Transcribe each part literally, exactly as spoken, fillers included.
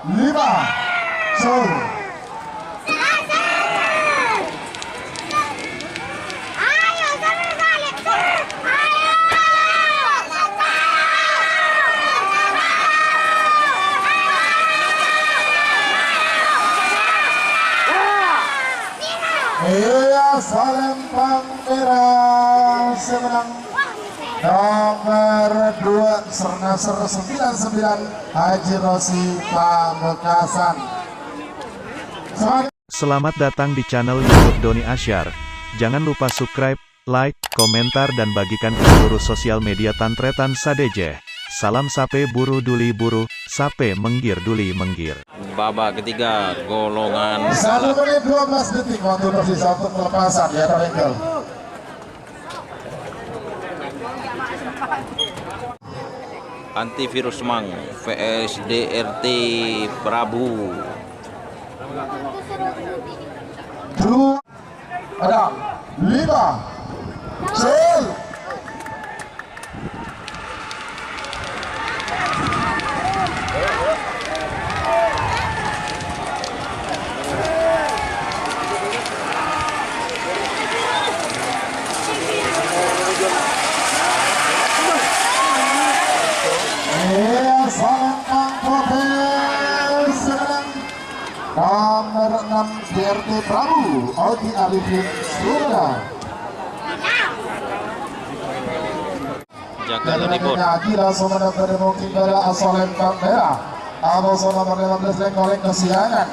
Lima. Sur. Iyâ, Salempang Mèra sè mennang. Nomer dua, Sernaser sembilan sembilan, Haji Rosi Pamekasan. Semangat. Selamat datang di channel YouTube Doni Asyar. Jangan lupa subscribe, like, komentar, dan bagikan ke seluruh sosial media Tan Trètan sadhâjâ. Salam sapè buru duli buru, sapè mèngghir duli mèngghir. Babak ketiga, golongan. Satu menit dua belas detik waktu tersisa untuk pelepasan, ya, Tarekel. Antivirus Mang V S D R T Prabu. Dua, ada lima, Cil. Iya, Salempang Potè sè mennang. Nomer enam, D R T Prabu, Odi Arifin Surya. Jaga Loribot. Gila Sumenep bâdâ mongking bâdâ Salempang Mèra. Amoso nomer lima belas Lengkoleng Kesiangan.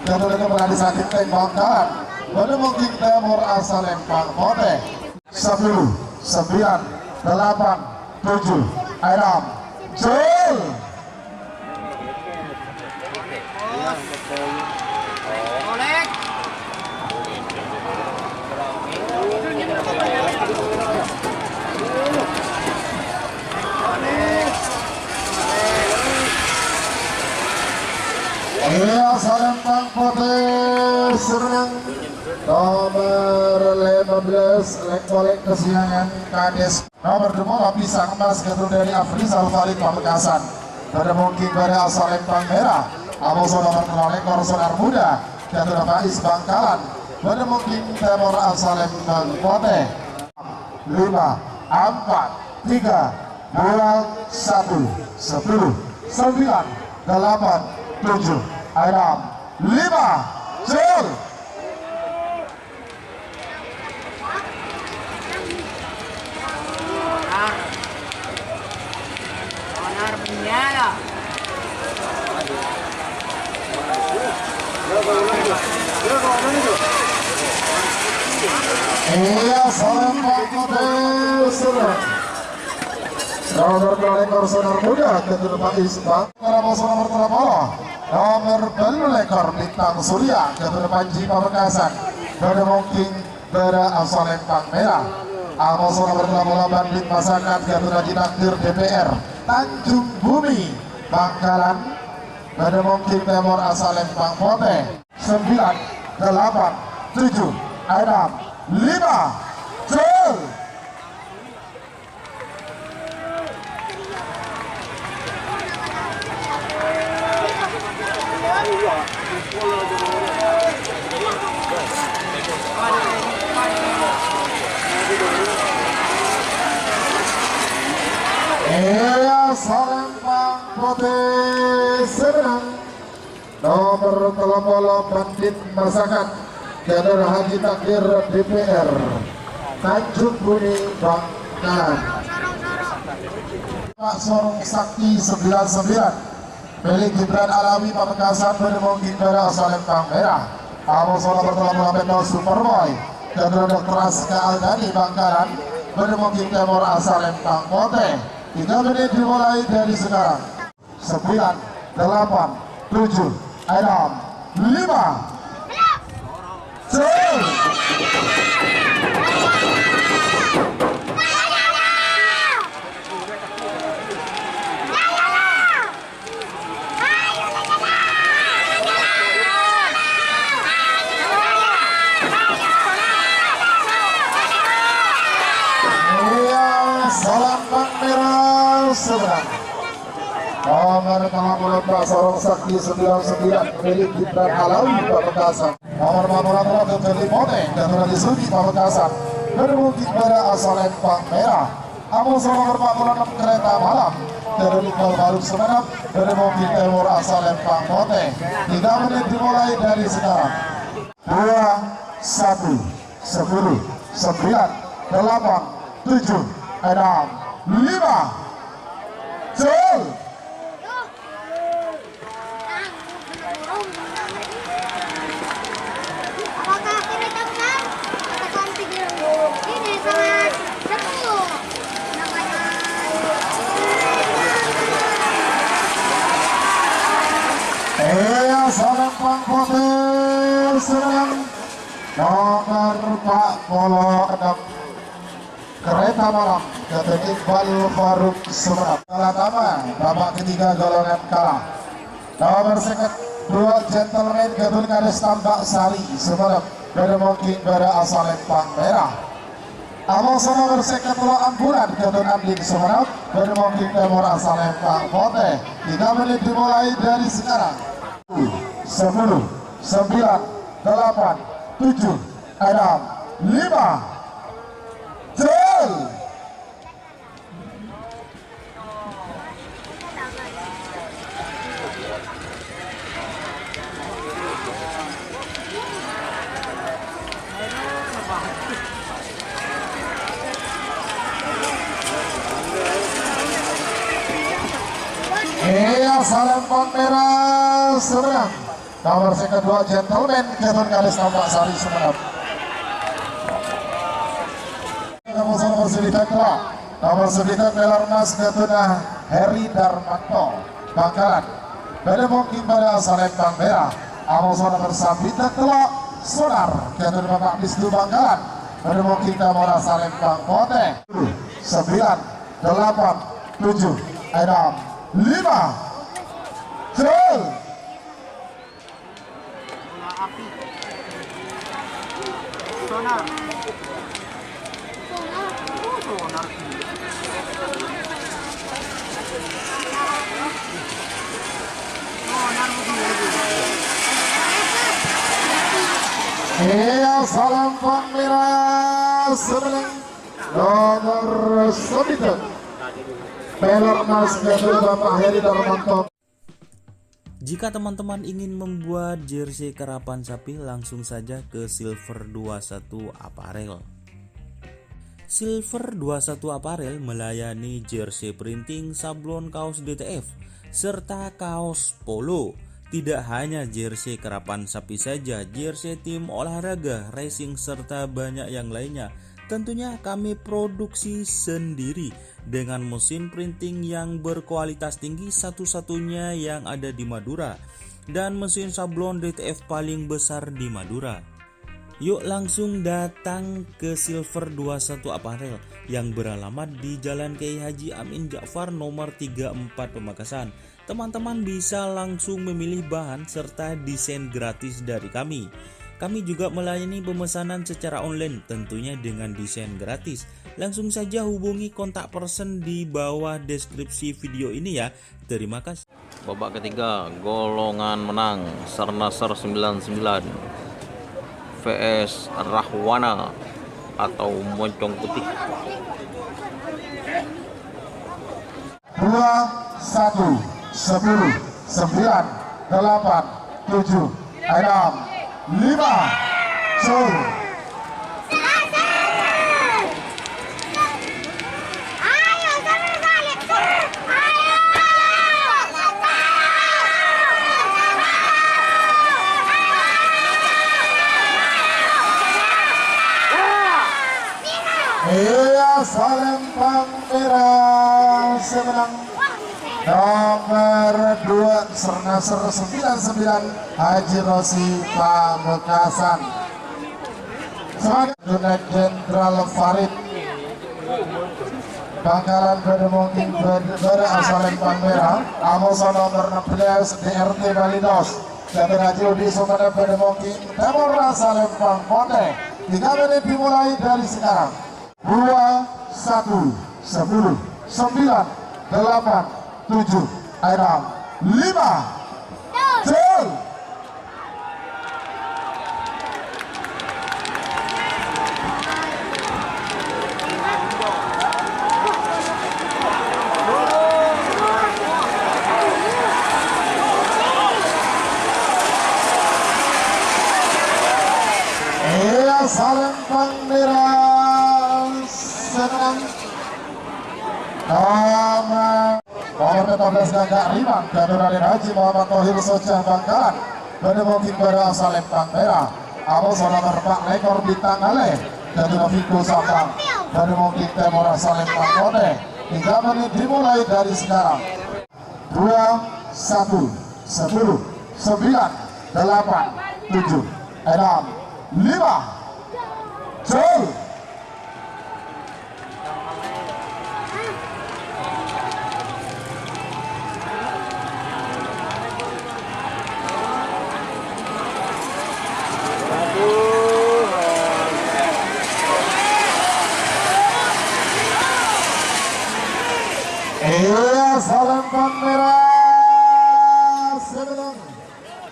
Jatuh dari Melati Sakit Teng Bangkalan. Bâdâ mongking Tèmor Salempang Potè. Sepuluh, sembilan, delapan, tujuh, enam, Cil. Iya, Salempang Potè sè mennang. Nomer lima belas, Lengkoleng Kesiangan, Kades. Nomer dua puluh, Pisang Emas, ghâtèro dhâri Afrizal Khalid Pamekasan. Bâdâ mongking bâdâ Salempang Mèra. Amoso nomer tello lèkor, Sonar Muda, ghâtèro Faiz Bangkalan. Bâdâ mongking Tèmor Salempang Potè. Lima, empat, tiga, dua, satu, sepuluh, sembilan, delapan, tujuh, enam, lima, Cil. Iya, Salempang Potè sè mennang. Nomer dua puluh lèkor, Sonar Muda, ghâtèro Faiz Bang. Amoso nomer tello puluh, nomer bâllu lèkor, Bintang Surya, ghâtèro Panji Pamekasan. Bâdâ mongking bâdâ Salempang Mèra. Amoso nomer tello puluh, Bandit Masakat, ghâtèro Haji Takdir D P R, Tanjung Bumi, Bangkalan. Bâdâ mongking Tèmor Salempang Potè. Sembilan, delapan, tujuh, enam, lima, Cil. Iya, Salempang Potè sè mennang. Nomer tello puluh, Bandit Masakat, ghâtèro Haji Takdir D P R, Tanjung Bumi, Bangkalan. Pak Sorong Sakti sembilan sembilan, milik Gibran Alawi Pamekasan, bâdâ mongking bâdâ Salempang Mèra. Amoso nomer tello puluh, Beto Superboy, ghâtèro Dokter Aska Aldani, Bangkalan. Bâdâ mongking Tèmor Salempang Potè. Tiga menit dimulai dari sekarang. Sembilan, delapan, tujuh, enam, lima. Cil. Iya, Salempang Mèra sè mennang. Oh. Nomor kalambulun Pak Sorong Sakti sembilan sembilan, milik Gibran Alawi Pamekasan. Nomor empat puluh dua, Dodoli Mone, Dodoli Sugi Pamekasan. Bermungkin pada asal Lempang Merah. Amoso nomor empat puluh enam, Kereta Malam. Dari Iqbal Faruk Sumenep, bermungkin Timur asal Lempang Putih. Tiga menit dimulai dari sekarang. Dua, satu, sepuluh, sembilan, delapan, tujuh, enam, lima. Jol. Apakah kita tahu, Kang? Katakan video ini sangat seru. Namanya. Iya, salam Bang Botir, senang. Nomor empat puluh enam. Kereta Malam, Datuk Iqbal Faruk Sumenep. Salah tama, babak ketiga golongan kalah. Nomor seket dua, Gentleman, Gadun Karis Tambak Sari, Sumenep. Pada mungkin pada asal Lempang Merah. Amoso nomor seket dua, Ambulan, Gadun Andin, Sumenep. Pada mungkin Timur asal Lempang Putih. Tiga menit dimulai dari sekarang. Sepuluh, sembilan, delapan, tujuh, enam, lima. Jol. Iya, salam Bang Merah, seberang. Nomor seket dua, Gentleman, Gadun Karis Tambak Sari, Sumenep. Nomor satu, nomor sembilan, Pak. Nomor sembilan, Pelar Mas, Gadun Heri Darmanto, Bangkalan. Pada mungkin pada asal Lempang Merah. Amoso nomor sembilan, Telok Sonar, Gadun Bapak Bistu, Bangkalan. Pada mungkin pada asal Lempang Putih. Sembilan, delapan, tujuh, enam, lima. Jol. Bola api. Sonar. Sonar. Iya, salam Bang Merah, semeneng nomor sembilan. Pelar Mas Gadun Bapak Heri Darmanto. Jika teman-teman ingin membuat jersey karapan sapi, langsung saja ke Silver dua satu Apparel. Silver dua satu Apparel melayani jersey printing, sablon, kaos D T F, serta kaos polo. Tidak hanya jersey karapan sapi saja, jersey tim olahraga, racing, serta banyak yang lainnya. Tentunya kami produksi sendiri dengan mesin printing yang berkualitas tinggi, satu-satunya yang ada di Madura, dan mesin sablon D T F paling besar di Madura. Yuk langsung datang ke Silver dua satu Apparel yang beralamat di Jalan Kiai Haji Amin Ja'far nomor tiga empat Pamekasan. Teman-teman bisa langsung memilih bahan serta desain gratis dari kami. Kami juga melayani pemesanan secara online, tentunya dengan desain gratis. Langsung saja hubungi kontak person di bawah deskripsi video ini ya. Terima kasih. Babak ketiga, golongan menang, Sarnasar sembilan sembilan V S Rahwana atau Moncong Putih. Dua, satu, sepuluh, sembilan, delapan, tujuh, enam, lima. Sur. Iya, salam Bang Merah, semenang. Nomor dua, Sernasr sembilan sembilan, Haji Rosi Pamekasan. Semangat, Junaid Jenderal Farid. Bangkalan pada mungkin ber-, pada asal Lempang Merah, Amoso nomor enam belas, D R T Balidos. Jabir Haji Udi Sumenep pada mungkin, Timur asal Lempang Putih. Tiga menit dimulai dari sekarang. Dua, satu, sepuluh, sembilan, delapan, tujuh, Enam, lima, jol. Iyâ, Salempang Mèra sè mennang. Nomor, nomor pèttobellâs Gagak Rimang, Dato Raden Haji Muhammad Thohir Sojah Bangkalan, bâdâ Moging Bara Salempang Mèra. Amoso nomor pa' lèkor Bintang Alè, Dato Nafiqo Sampang, bâdâ Moging Tèmor Salempang Potè. Tiga menit dimulai dari sekarang. Dua, satu, sepuluh, sembilan, delapan, tujuh, enam, lima. Jol. Iyâ, Salempang Mèra sè mennang.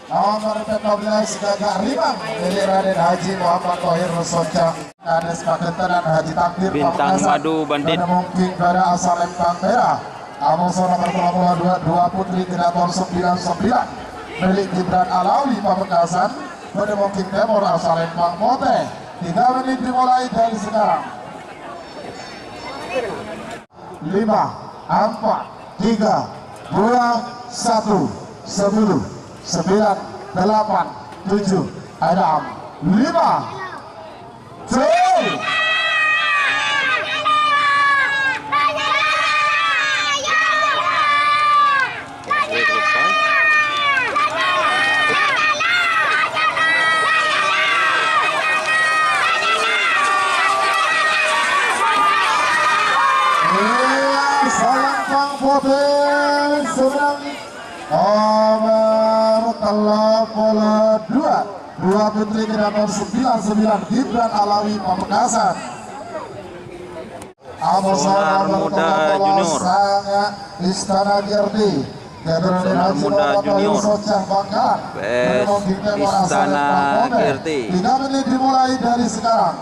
Nomor pèttobellâs Gagak Rimang, mèlè Raden Haji Muhammad Thohir Sojah. Kadhâs Paghentenan Haji Takdir Bintang Pamekasan. Madu Bandit. Bâdâ Moging Bara Salempang Mèra. Amoso nomor tello puluh dua, Dua Putri Generator sembilan sembilan, mèlè Gibran Alawi Pamekasan. Bâdâ Moging Tèmor Salempang Potè. Tiga menit dimulai dari sekarang. Lima, empat, tiga, dua, satu, sepuluh, sembilan, delapan, tujuh, enam, lima. Jol. Iyâ, Salempang Potè sè mennang. Nomor tello puluh dua, Dua Putri Generator sembilan sembilan, Gibran Alawi Pamekasan. Amoso Sonar nomor Muda tello puluh Junior. Sanga Istana G R T. Sonar Muda Junior. Socah Bangkalan. P S Istana G R T. Tiga menit dimulai dari sekarang.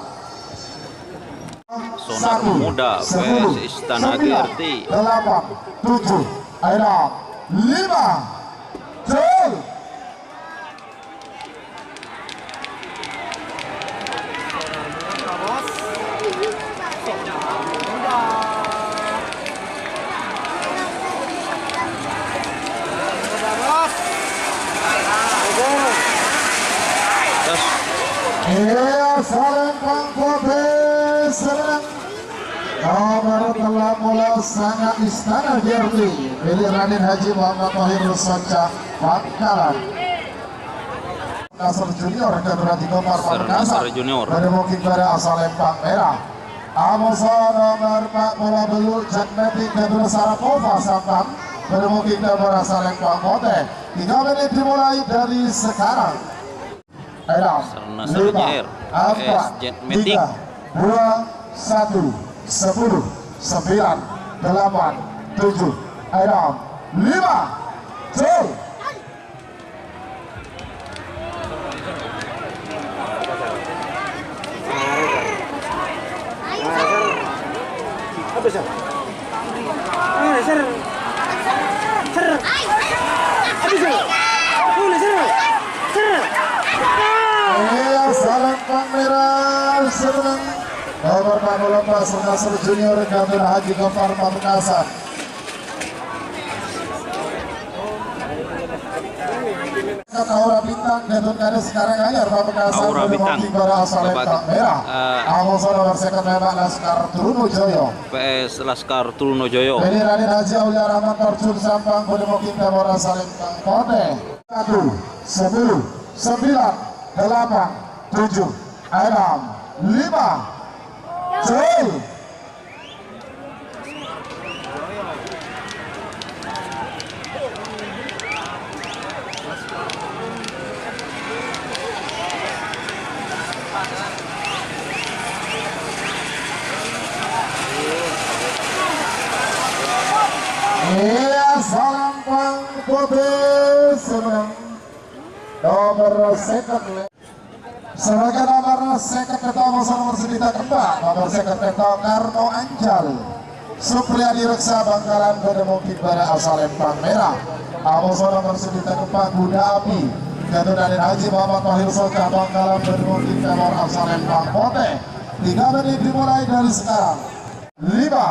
Sonar Muda, P S Istana G R T. Delapan, tujuh, enam, lima. Jol. Iyâ, Salempang Potè sè mennang. Nomor tello puluh sanga Istana G R T, mèlè Raden Haji Muhammad Thohir Socah Bangkalan. Nasr Junior, Gaduh Raji Gopar Nasr Pamekasan. Nasr Junior. Bâdâ Moging Bara Salempang Mèra. Amoso nomor empat puluh bâllu', Jatmetik Gaduh Sarapova Sampang. Bâdâ Moging Tèmor Salempang Potè. Tiga menit dimulai dari sekarang. Enam, Sarana lima, Saranya Air, empat, S Z Matic. Tiga, dua, satu, sepuluh, sembilan, delapan, tujuh, enam, lima. Jol. Apa, Sir? Ah, Sir. Sir. Apa, Sir? Ulah, Sir. Sir. Ah. Iyâ, Salempang Mèra sè mennang. Nomor empat puluh empat, Nasr Junior, Gaduh Raji Gopar Pamekasan. Aura Bintang, Gatot Karis Karanganyar, Pamekasan. Aura Bintang. Bâdâ Moging Bara Salempang Mèra. Eh, Amoso nomor sèket lèma', Laskar Trunojoyo. P S Laskar Trunojoyo. Bâdâ Raden Haji Aulia Rahman Tarjun Sampang, Bâdâ Moging Tèmor Salempang Potè. Satu, sepuluh, sembilan, delapan, tujuh, enam, lima. Jol. Iyâ, salam Nomer sèket, lè. Sareng nomer sèket pètto, mosona nomer sè ètèkka' empa', nomer sèket pètto Karno Anjal. Supriyadi Reksa Bangkalan bâdâ mungkin bârâ' asalèmpang mèra. Amoso nomer sè ètèkka' empa' Buddha Api. Keturunan Haji Muhammad Fahil Soca Bangkalan bâdâ mungkin kalowar asalèmpang potè. Tiga menit dimulai dari sekarang. Lima.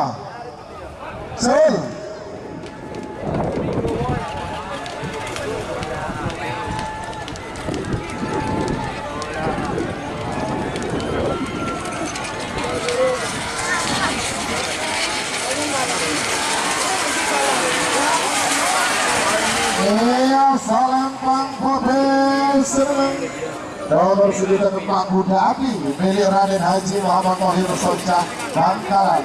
Sul. Iyâ, salèmpang potè senneng. Nomer sè ètèkka' empa' Buddha Api, milik Raden Haji Muhammad Thohir Soca Bangkalan.